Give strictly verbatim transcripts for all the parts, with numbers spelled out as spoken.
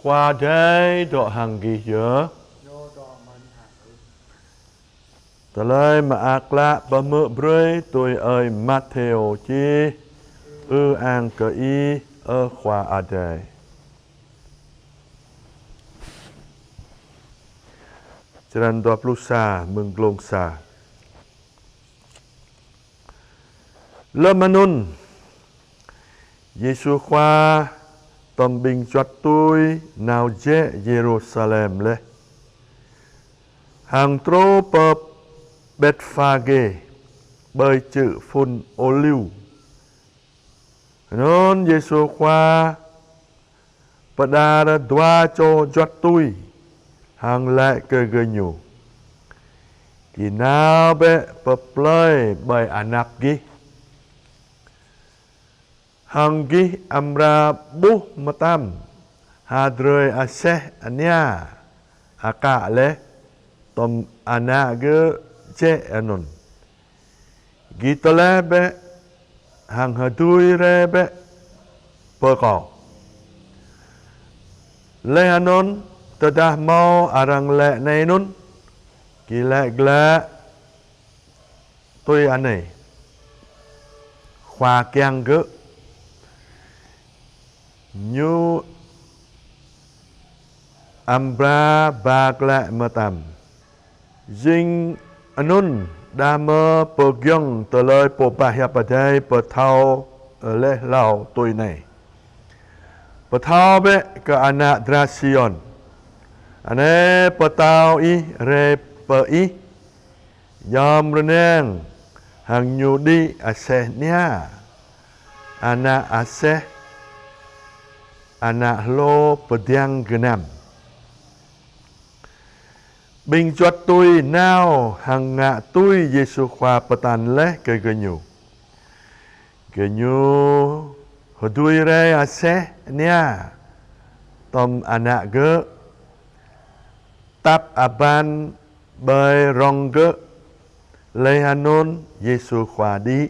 Khua Adai dŏ hăng gih yơh. Tơlơi Mơak Klă pơhmư̆ brơi tui ơi Matthêô čih. Ư-ang kơ Ih, ơ Khua Adai. Črăn dua pluh sa, mơ̆ng glông sa. Lơm anŭn, Yêsu Khua tŏm ƀing juăt tui nao jĕ Yêrusalem laih, hăng truh pơ Betphagê, ƀơi čư̆ phŭn Ôliu. Anŭn Yêsu Khua pơđar dua čô juăt tui, hăng laĭ kơ gơñu: Gih nao bĕ pơ plơi ƀơi anăp gih, hăng gih amra ƀuh mơtam ha drơi aseh ania akă laih, tŏm ană gơ̆ jĕ anŭn. Gih tơleh bĕ hăng hơdui rai bĕ pơ Kâo. Laih anŭn, tơdah hmâo arăng laĭ anai anŭn, gih laĭ glaĭ tui anai: Khua kiăng gơ̆, Ñu amra ba glaĭ mơtam. Jing anŭn đah mơ̆ pơgiŏng tơlơi pơobah hiăp Adai pơthâo laih hlâo tui anai: Pơthâo bĕ kơ ană dra Siôn: Anai, pơtao ih rai pơ ih, yom rơnang, hăng ñu đĭ aseh ania, ană aseh, ană hlô pơdiăng gơnam. Ƀing juăt tui nao hăng ngă tui Yêsu Khua pơtă laih kơ gơñu. Gơñu hơdui rai aseh ania tŏm ană gơ̆, tap aban ƀơi rŏng gơ̆, laih anŭn Yêsu Khua đĭ.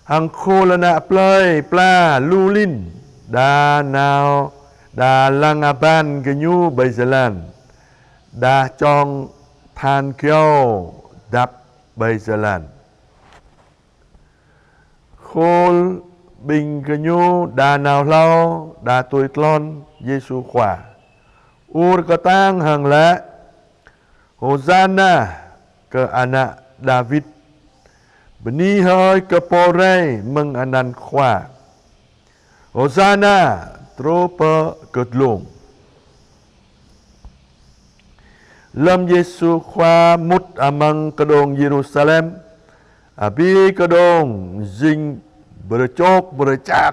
Hăng khul ană plơi pla lu lin, đa nao, đa lăng aban gơñu ƀơi jơlan, đa čŏng than kyâo dăp ƀơi jơlan. Khul ƀing gơñu đa nao hlâo, đa tui tlôn Yêsu Khua, ur kơtang hăng laĭ: Hôsana kơ ană Dawid! Bơni hơi kơ Pô rai mơ̆ng anăn Khua! Hôsana truh pơ kơdlông! Lơm Yêsu Khua mŭt amăng kơđông Yêrusalem, abih kơđông jing brơčôk brơčak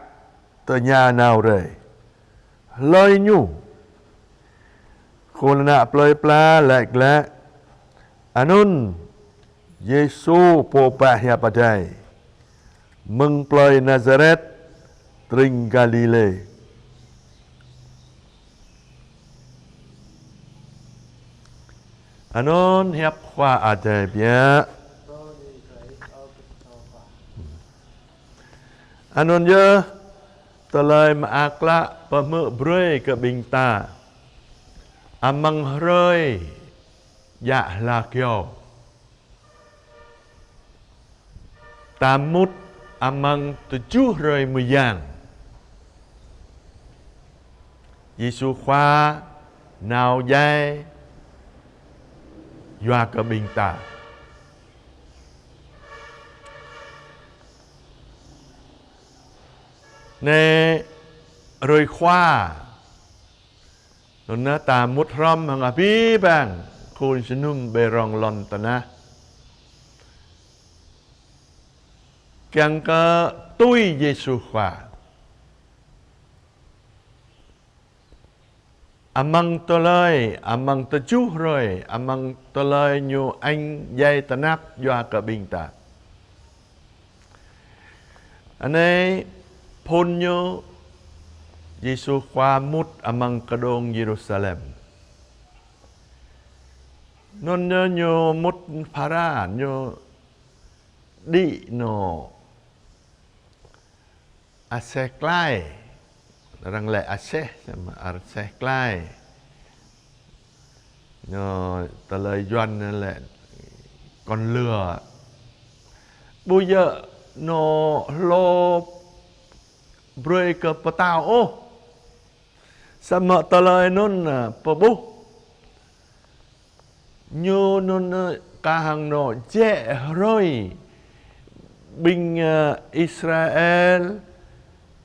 tơña nao rai: Hlơi Ñu? Khul ană plơi pla laĭ glaĭ: Anŭn Yêsu pô pơobah hiăp Adai, mơ̆ng plơi Nazaret, tring Galilê. Anŭn hiăp Khua Adai biă. Anŭn yơh Tơlơi Mơak Klă pơhmư̆ brơi kơ ƀing ta amăng hrơi djă hla kyâo. Ta mŭt amăng tơjuh hrơi mơyang, Yêsu Khua nao djai yua kơ ƀing ta. Anai hrơi Khua, anŭn ta mŭt hrŏm hăng abih bang khul jơnum ƀơi rŏng lŏn tơnah, kiăng kơ tui Yêsu Khua. Amăng tơlơi, amăng tơjuh hrơi, amăng tơlơi Ñu añ djai tơnap yua kơ ƀing ta. Anai phŭn Ñu, Yêsu Khua mŭt amăng kơđông Yêrusalem. Anŭn Ñu, Ñu mŭt phara, Ñu đĭ nao aseh klai, Arăng laĭ aseh, aseh klai. Ñu tơlơi Yuan laĭ kon lừa. Ƀu djơ̆ ñu hlô brơi kơ pơtao ôh. Samơ̆ tơlơi anŭn, ă, pơƀuh. Ñu anŭn, ă, kah hăng ñu jĕ hrơi ƀing, ă, Israel,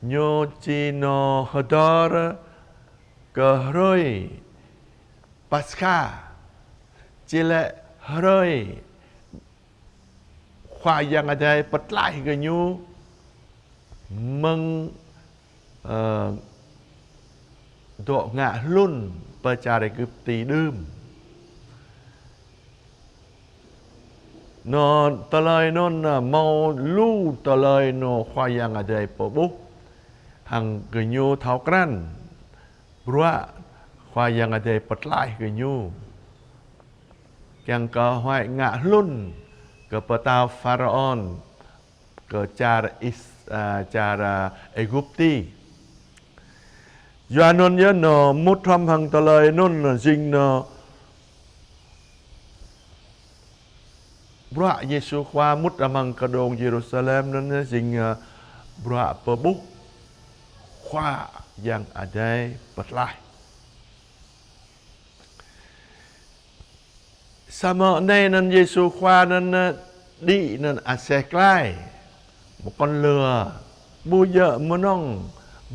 ñu či ñu hơdơr kơ hrơi Paskha, či lĕ hrơi Khua Yang Adai pơtlaih gơñu mơ̆ng, ơ, dŏ ngă hlŭn pơ čar Êgipti đưm. Ñu tơlơi anŭn, ơ, hmâo lu tơlơi ñu Khua Yang Adai pơƀuh, hăng gơñu thâo krăn bruă Khua Yang Adai pơtlaih gơñu. Kiăng kơ huăi ngă hlŭn kơ pơtao Pharaôn, kơ čar Is-, ă, čar, ă, Êgipti. Yua anŭn yơh ñu mŭt hrŏm hăng tơlơi anŭn jing ñu bruă Yêsu Khua mŭt amăng kơđông Yêrusalem anŭn yơh jing, ă, bruă pơƀuh Khua Yang Adai pơtlaih. Samơ̆ anai anŭn Yêsu Khua anŭn, ă, đĭ anŭn aseh klai. Mơ̆ kon lừa, ƀu djơ̆ mơnơ̆ng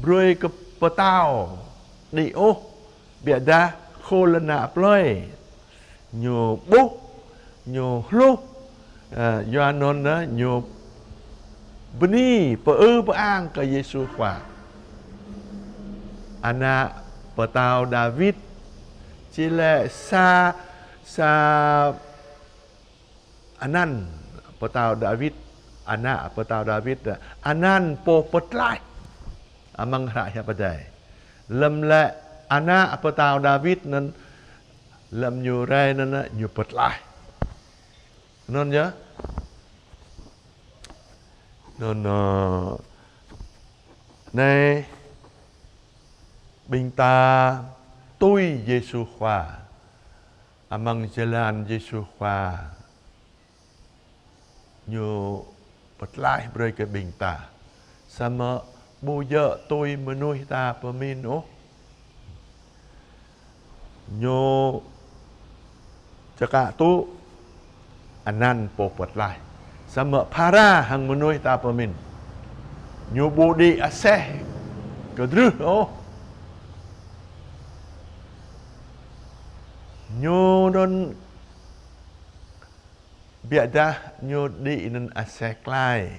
brơi kơ pơtao đĭ ôh, biă dah khul ană plơi. Ñu ƀuh, ñu hluh, ă, yua anŭn, ă, ñu bơni pơư pơang kơ Yêsu Khua. Ană pơtao Dawid, či lĕ sa, sa anăn pơtao Dawid, ană pơtao Dawid, anăn pô pơtlaih amăng hră hiăp Adai. Lơ̆m lĕ ană pơtao Dawid anŭn, lơ̆m ñu rai anŭn, ñu pơtlaih. Anŭn yơh. Anŭn, ơ, anai ƀing ta tui Yêsu Khua. Amăng jơlan Yêsu Khua ñu pơtlaih brơi kơ ƀing ta. Samơ̆ ƀu djơ̆ tui mơnuih ta pơmĭn ôh. Ñu čơkă tŭ anăn pô pơtlaih. Samơ̆ phara hăng mơnuih ta pơmĭn. Ñu ƀu đĭ aseh kơdrưh ôh. Ñu anŭn biă dah ñu đĭ anŭn aseh klai.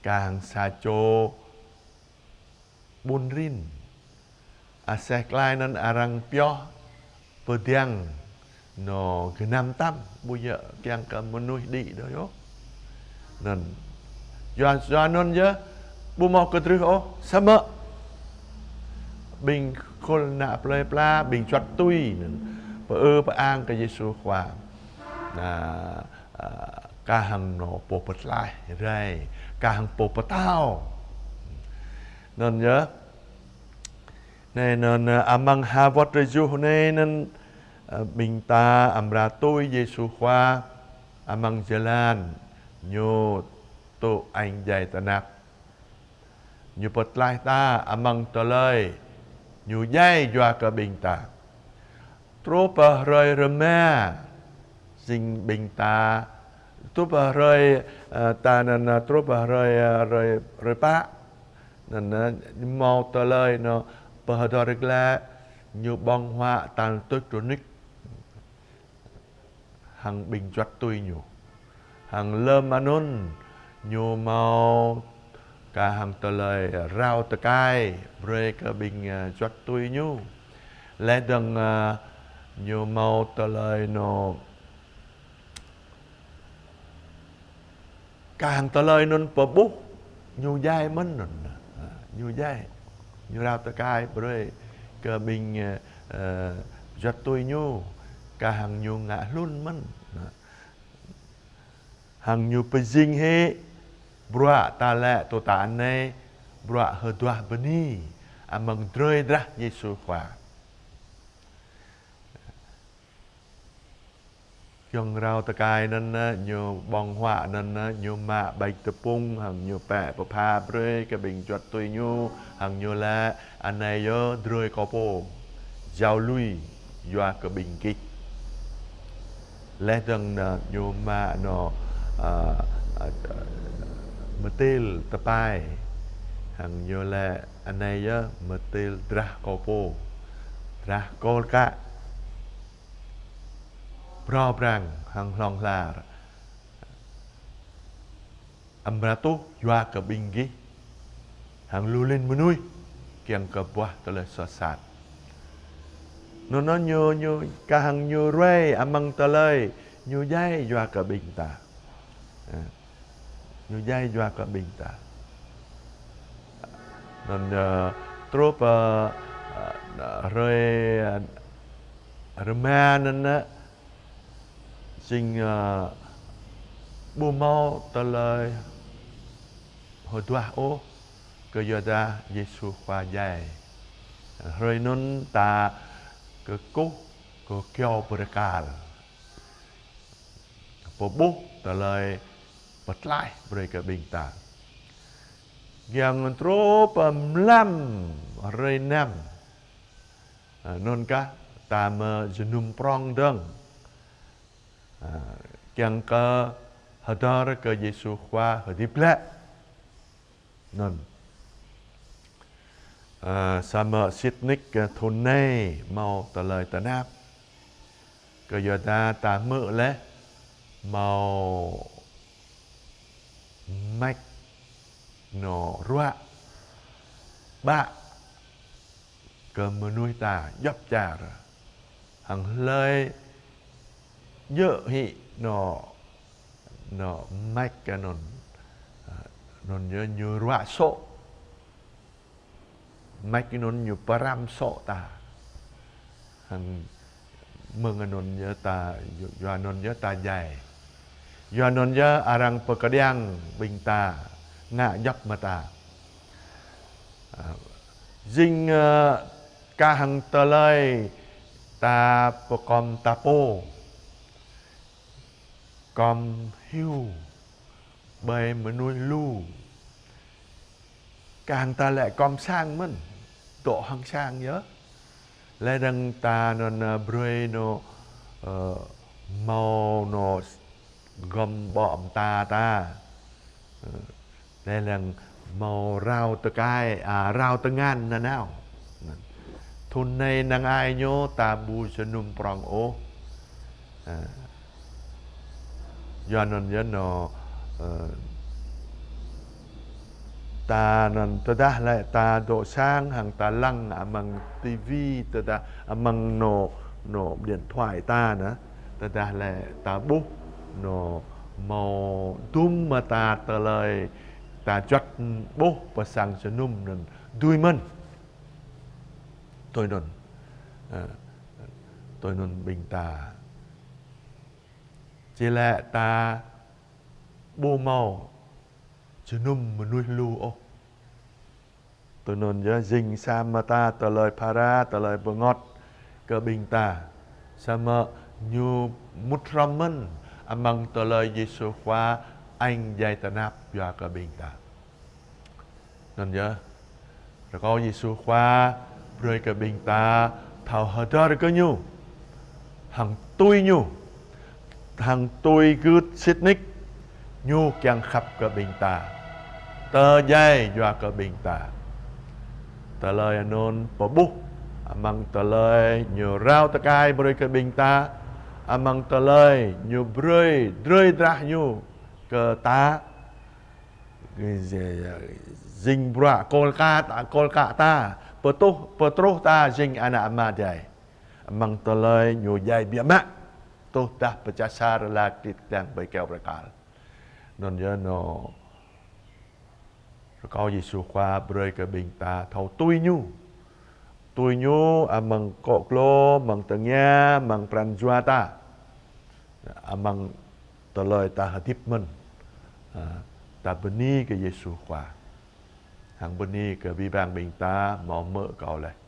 Kah hăng sa čô ƀun rin. Aseh klai anŭn arăng pioh pơdiăng ñu gơnam tăm, ƀu djơ̆ kiăng kơ mơnuih đĭ đôč ôh. Anŭn. Yua, yua anŭn yơh, ƀu hmâo kơdrưh ôh, samơ̆ ƀing khul ană plơi pla, ƀing juăt tui anŭn pơư pơang kơ Yêsu Khua. Anŭn, ă, kah hăng ñu pô pơtlaih rai, kah hăng pô pơtao. Anŭn yơh. Anai anŭn, ă, amăng ha wơ̆t rơjuh anai anŭn, ă, ƀing ta amra tui Yêsu Khua amăng jơlan ñu tŭ añ djai tơnap. Ñu pơtlaih ta amăng tơlơi ñu djai yua kơ ƀing ta. Truh pơ hrơi rơma, jing ƀing ta, truh pơ hrơi, ơ, ta anŭn, ơ, truh pơ hrơi, ơ, hrơi, hrơi pă. Anŭn, ơ, hmâo tơlơi ñu pơhơdơr glaĭ, ñu ƀơ̆ng huă tal tuč rơnuč hăng ƀing juăt tui ñu. Hăng lơ̆m anŭn ñu hmâo kah hăng tơlơi rao tơkai brơi kơ ƀing, ă, juăt tui ñu. Laih dơ̆ng, ă, ñu hmâo tơlơi ñu kah hăng tơlơi anŭn pơƀuh ñu djai mơ̆n anŭn. Ă, ñu djai. Ñu rao tơkai brơi kơ ƀing, ơ, ơ, juăt tui ñu. Kah hăng ñu ngă hlŭn mơ̆n. Ă. Hăng ñu pơjing hĭ bruă ta laĭ tơ̆ ta anai, bruă hơduah bơni. amăng drơi drah Yêsu Khua. Giŏng rao tơkai anŭn, ñu ƀơ̆ng huă anŭn, ñu mă ƀač tơpŭng, hăng ñu pĕ pơpha brơi kơ ƀing juăt tui ñu, hăng ñu laĭ: Anai yơh drơi kâo pô, jao lui yua kơ ƀing gih. Laih dơ̆ng anŭn ñu mă anŏ, a, a, mơtil tơpai, hăng ñu laĭ: Anai yơh mơtil drah kâo pô, drah kôl kă, prŏ prăng hăng hlŏng lar. Amra tuh yua kơ ƀing gih hăng lu lin mơnuih kiăng kơ ƀuah tơlơi soh sat. Anŭn ñu, ñu kah hăng ñu ruai amăng tơlơi ñu djai yua kơ ƀing ta. Ơ, ñu djai yua kơ ƀing ta. Anŭn, ơ, truh pơ, ơ, hrơi, ơ, rơma anŭn, ơ, jing, ơ, ƀu hmâo tơlơi hơduah ôh, kơ yua dah Yêsu Khua djai. Hrơi anŭn ta kơkuh, kơkiaŏ bơrơkal, pơƀuh tơlơi pơtlaih brơi kơ ƀing ta. Giŏng truh pơ mlam hrơi năm, a, anŭn kah ta mă jơnum prŏng dơ̆ng, a, kiăng kơ hơdơr kơ Yêsu Khua hơdip glaĭ. Anŭn. A, samơ̆ sĭt nik, a, thŭn anai hmâo tơlơi tơnap. Kơ yua dah ta hmư̆ laih hmâo mač anŏ ruă ƀă kơ mơnuih ta djŏp čar. Hăng hlơi djơ̆ hĭ anŏ, anŏ mač anŭn, a, anŭn yơh ñu ruă sô̆. Mač anŭn ñu pơrăm sô̆ ta. Hăng mơ̆ng anŭn yơh ta, yua, yua anŭn yơh ta djai. Yua anŭn yơh arăng pơkơđiăng ƀing ta, ngă djŏp mơta. A, jing, ơ, kah hăng tơlơi ta pơkom ta pô, kom hyu ƀơi mơnuih lu. Kah hăng ta laĭ kom sang mơ̆n, dŏ hăng sang yơh. Laih dơ̆ng ta anŭn, ơ, brơi anŏ, ơ, hmâo anŏ gŏm ƀô̆ mơta ta. Ơ, laih dơ̆ng hmâo rao tơkai, a, rao tơngan nanao. Thŭn anai năng ai ñu ta ƀu jơnum prŏng ôh. A, yua anŭn yơh anŏ, ơ, ta anŭn tơdah laĭ ta dŏ sang hăng ta lăng amăng tivi, tơdah amăng anŏ, anŏ điện thoại ta anŭn, tơdah laĭ ta ƀuh anŏ hmâo dŭm mơta tơlơi ta juăt ƀuh pơ sang jơnum anŭn dưi mơ̆n. Tui anŭn, ơ, tui anŭn ƀing ta či laĭ ta ƀu hmâo jơnum mơnuih lu ôh. Tui anŭn yơh jing sa mơta tơlơi phara, tơlơi bơngơ̆t kơ ƀing ta. Samơ̆ ñu mŭt hrŏm mơ̆n amăng tơlơi Yêsu Khua añ djai tơnap yua kơ ƀing ta. Anŭn yơh, rơkâo Yêsu Khua brơi kơ ƀing ta thâo hơdơr kơ ñu, hăng tui ñu, hăng tui gưt sĭt nik, ñu kiăng khăp kơ ƀing ta, tơdjai yua kơ ƀing ta. Tơlơi anŭn pơƀuh amăng tơlơi ñu rao tơkai brơi kơ ƀing ta, amăng tơlơi ñu brơi drơi drah ñu kơ ta, jing bruă kôl kă, kôl kă ta, pơtuh, pơtruh ta jing ană Ama Adai. Amăng tơlơi ñu djai biă mă, tuh dah pơčah sar laĭ kơtit kơtiăng ƀơi kơyâo bơrơkal. Anŭn yơh anŏ rơkâo Yêsu Khua brơi kơ ƀing ta thâo tui ñu. Tui ñu amăng akŏ glô, amăng tơngia, amăng pran jua ta. Amăng tơlơi ta hơdip mơ̆n. A, ta bơni kơ Yêsu Khua. Hăng bơni kơ abih bang ƀing ta hmâo hmư̆ kâo laih.